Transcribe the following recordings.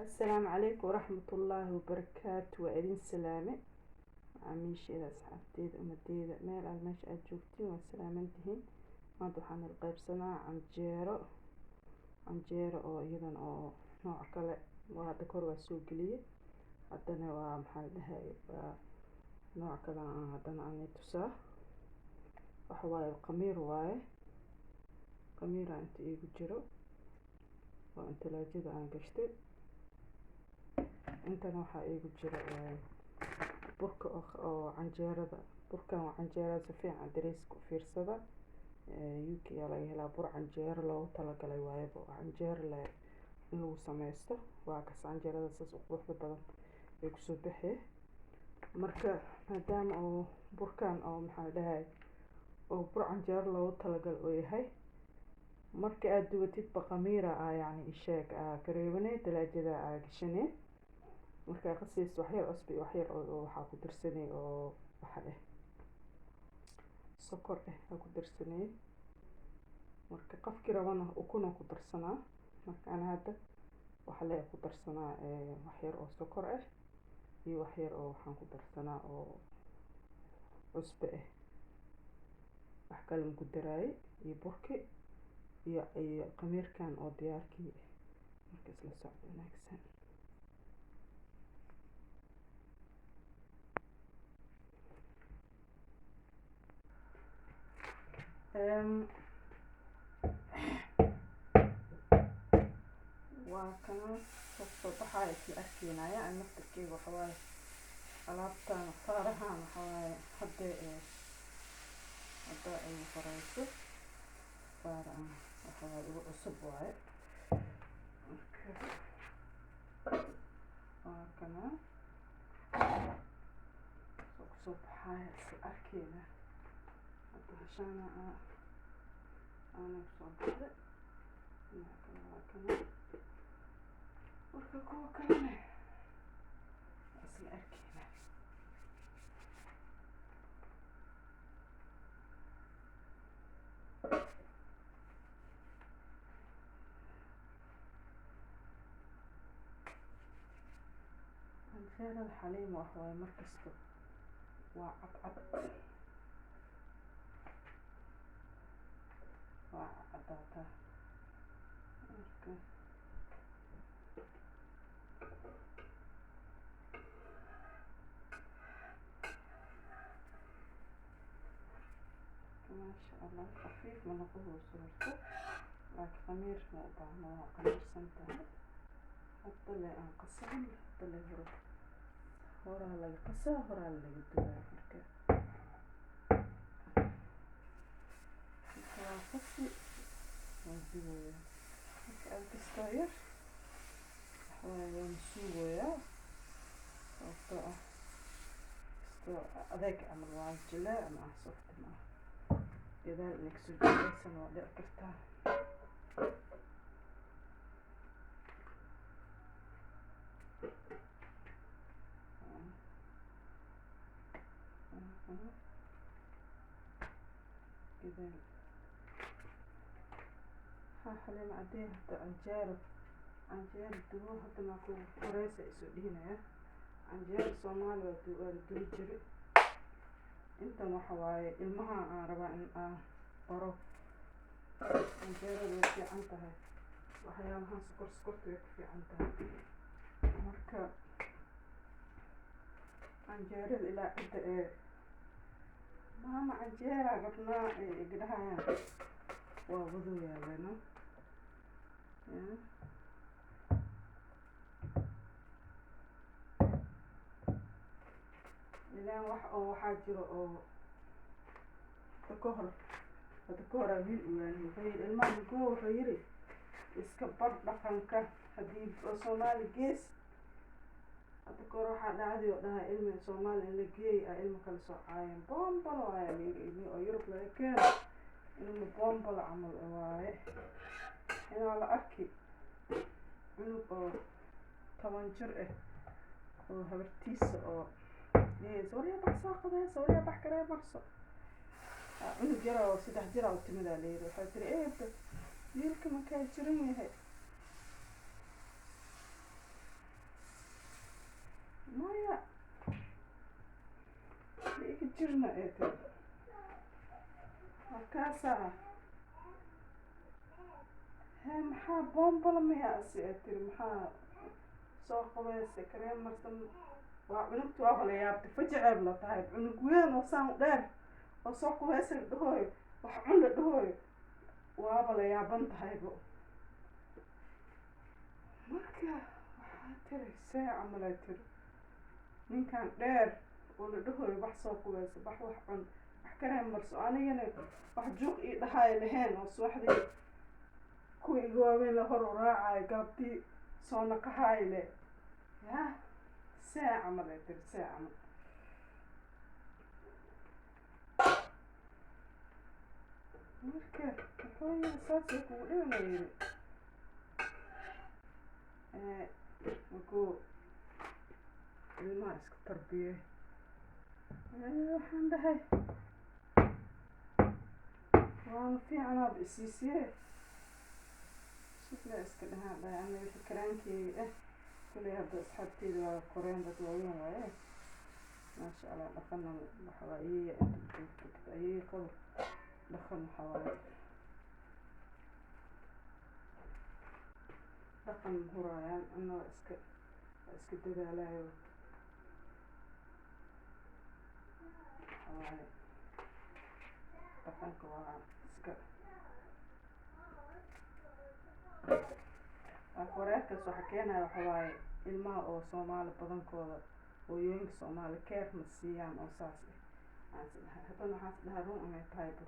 Asalaamu calaykum waraxmatullaahi wabarakaatu. Waa idin salaame, macaamiisheeda, asxaabteeda, umadeeda, meel al meesha aada joogtiin waa salaamantihiin. Maanta waxaan il qaybsanaa canjeero, canjeero oo iyadan oo nooc kale. Waa hadda kahor waa soo geliyey, haddana waa maxaa la dhahay, waa nooc kale aan haddana aan tusaa. Waxa waaye qamiir waaye, qamiira inta iigu jiro oo in talaajada aan gashtay. Intana waxaa iigu jira burka oo canjeerada. Burkan waa canjeerada, si fiican dareeska u fiirsada. UK aa laga helaa, bur canjeero loogu talagalay waayaba, oo canjeero le in lagu sameysto. Waa kas canjeerada saas u quruxda badan ay kusoo baxee. Marka maadaama oo burkan oo maxaa la dhahay oo bur canjeero loogu talagalay oo yahay, marka aada dubatidba qamiira aa yacni isheeg aa kareebanay, talaajada aa gashanay. Markaa qasayso waxyar cusbi, waxyar oo waxaa ku darsanay oo waxa ah sokor ah aa ku darsanay. Marka qofkii rabana ukuna ku darsanaa. Marka ana hadda waxa lee ku darsanaa waxyar oo sokor ah iyo waxyar oo waxaan ku darsanaa oo cusbe ah, wax kale ma ku daraayay, iyo burki iyo qamiirkan oo diyaarkii. Marka isla socdo wanaagsan. Waa kana soo baxaya, isla arkeynaya. An naftarkeyga waxa waaye alaabtan faarahan waxa waaye hadda hadda ay horeyso faarahan waxa waaye igu cusub waaye. Marka waa kana soo kusoo baxaya, isla arkeyna. Hadda hashaana aana kusoo baxday dhinaca kale, waa kana. Marka kuwa kalena isla arkeyna. Canjeerada Xaliima wax waaye markasta waa cadcad, waa cadaataa. Marka maasha Allah, khafiif ma noqonayso horta, laakiin khamiir ma u baahno, waa khamiirsan tahay. Hadda le aan qasan, hadda le hore horaa laga qasaa, horaa laga dubaa. Marka waa qasi, waan dubayaa. Marka aad kastoo yar waxawaaye waan suugayaa, sababtoo ah kastoo adeeg camal waa jilaac ma ah, soft ma ah, gadaal inay kasoo jilaysan waa dhici kartaa. Gadaal ha Xaliima cadee hadda canjeero, canjeero dubo hadda maa ku horeysa isoo dhihinaya. Canjeero Soomaali waa waa la dubi jiray. Intan waxa waaye ilmaha aan rabaa in aan baro canjeerada way fiican tahay, waxyaabahan sokor sokorta way ku fiican tahay. Marka canjeerada ilaa cidda ee maama canjeera rabnaa ay igdhahayaan waa wado yaaleno. Ilaan wax oo waxaa jiro oo hadda ka hor, hadda ka horaa wiil iwaani wuxuu yiri ilmaha mugo, wuxuu yiri iska bar dhaqanka haddii oo Soomaali gees. Hadda ka hor waxaa dhacday oo dhahay ilmi Soomaali in la geey a ilmo kala soo caayeen, boombalo ayaa la yiri, ilmi oo Yurub laga keeno ilmo boombalo camal waaye. Inaa la arki cunug oo 10 jir ah oo habartiisa oo dhehaysa waryaa bax soo qadaysa, waryaa bax karee marso. Cunug yar oo 3 jir aa u timid aa la yiri, waxay tiri eeda wiilka makaa jiran yahay. jirna ee tiri. Markaasaa hee maxaa boombala miyaa asi ee tiri, maxaa soo qabaysa kareem marsan? Waa cunugta waaba la yaabtay, fajaceeb la tahay cunug weyn oo saan dheer oo soo qabaysa la dhahooyo, wax cun la dhahooyo, waaba la yaaban tahaybo. Marka waxaa tiri see camal ay tiri, ninkan dheer oo la dhahooyo wax soo qubaysa, bax wax cun, wax kareem marso, anigana wax juuq ii dhahaayo lahayn, oo subaxdii kuwa iga waaweyn la hor u raacayo, galabtii soo naqahaayo le, yaa see camal ay tiri, see camal. Marka wuxuu yiri saasay kugu dhibin yiri, markuu ilmaha iska tarbiyey. Waxaan dhahay waana fiicanaad isiisiye, shibla iska dhahaan dhahay ana wixii karaankeyga ah. Kuley hadda asxaabteyda waa koreen, dad waaweyn waaye, maasha Allah. Dhaqana waxa waa ayeeya inta joogto, ayeeya qabo dhaqan, waxa waaye dhaqan huraayaan. Ana waa iska dadaalayo, waxa waaye dhaqanka waa iska. Laakiin wareerkaas waxa keenaya waxa waaye ilmaha oo Soomaali badankooda hooyooyinka Soomaali keer ma siiyaan oo saas ah. Aan is dhahay haddana, waxaan is dhahay run inay tahayba,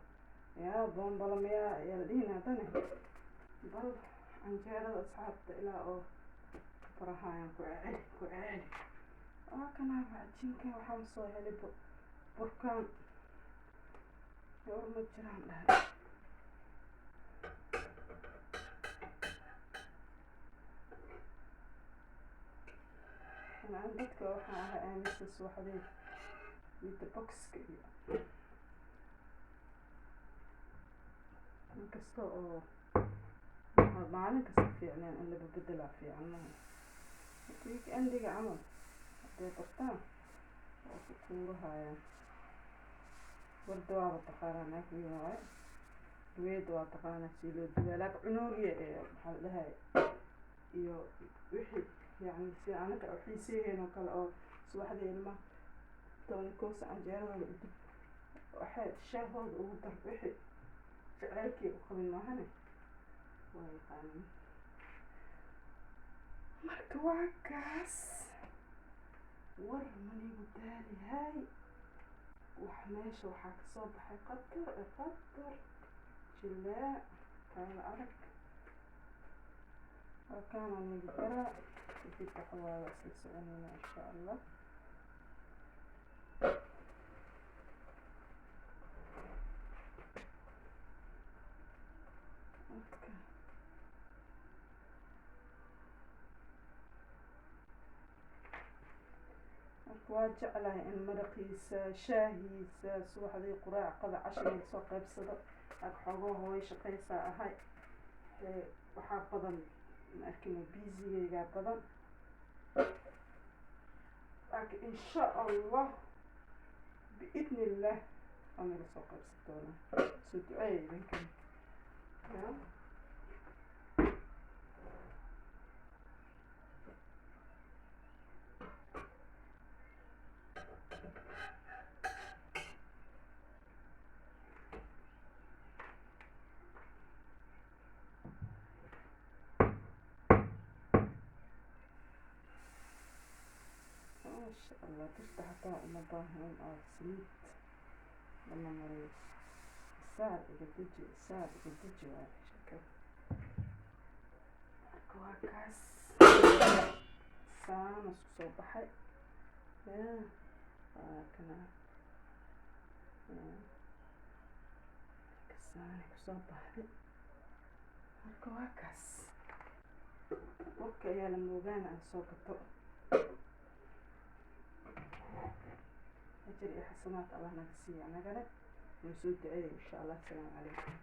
yaa boombala miyaa ayaa la dhihin. Haddana bal canjeerada asxaabta ilaa oo farahaayaan ku celi ku celi. Waa kanaaba cajiinka waxaan soo helay burkaan war ma jiraan dhahay. Aan dadka waxaan ahay aaminsan subaxdii midda boxka iyo inkasta oo maalin kasta fiicneen in laba bedelaa fiican maaha. Marka week-endiga camal hadday bartaan waa ku kuurahayaan. Warda waaba taqaanaa, naag weyn waaye, duweeda waa taqaanaa si loo dubaa, laakiin cunuuriya ee maxaa la dhahay iyo wixii yacni si anaga u xiiseeyeen oo kale oo subaxdii ilmaha 11 canjeeradooda u dub, waxay shaahooda ugu dar, wixii jaceylkii u qabin maahane waa yaqaaniin. Marka waa kaas war manigu daalihay. Wax meesha waxaa kasoo baxay qatar qatar jileec kaala arag. Halkaana nigu daraa, kadib waxa waaye waa isla soconayna insha Allah. Marka waa jeclahay in maraqiisa, shaahiisa, subaxdii quraac, qada, casho lasoo qaybsado. Ag xogoo hooyo shaqaysaa ahay, waxaa badan ma arkino, biisigaygaa badan, laakiin insha Allah biidni illah waa nala soo qaybsan doonaa. Soo duceeya idinkan ya. Maasha Allah, birta xataa uma baahna in aad saliid lama mariyo. Saar iga deji, saar iga deji waa sheekada. Marka waa kaas saana isku soo baxay, ya waa kana, ya marka saani kusoo baxday. Marka waa kaas burka ayaa la moogaana aan soo gato. Ajir iyo xasanaad Allah naga siiya anagana. Noo soo duceeya insha Allah. Asalaamu calaykum.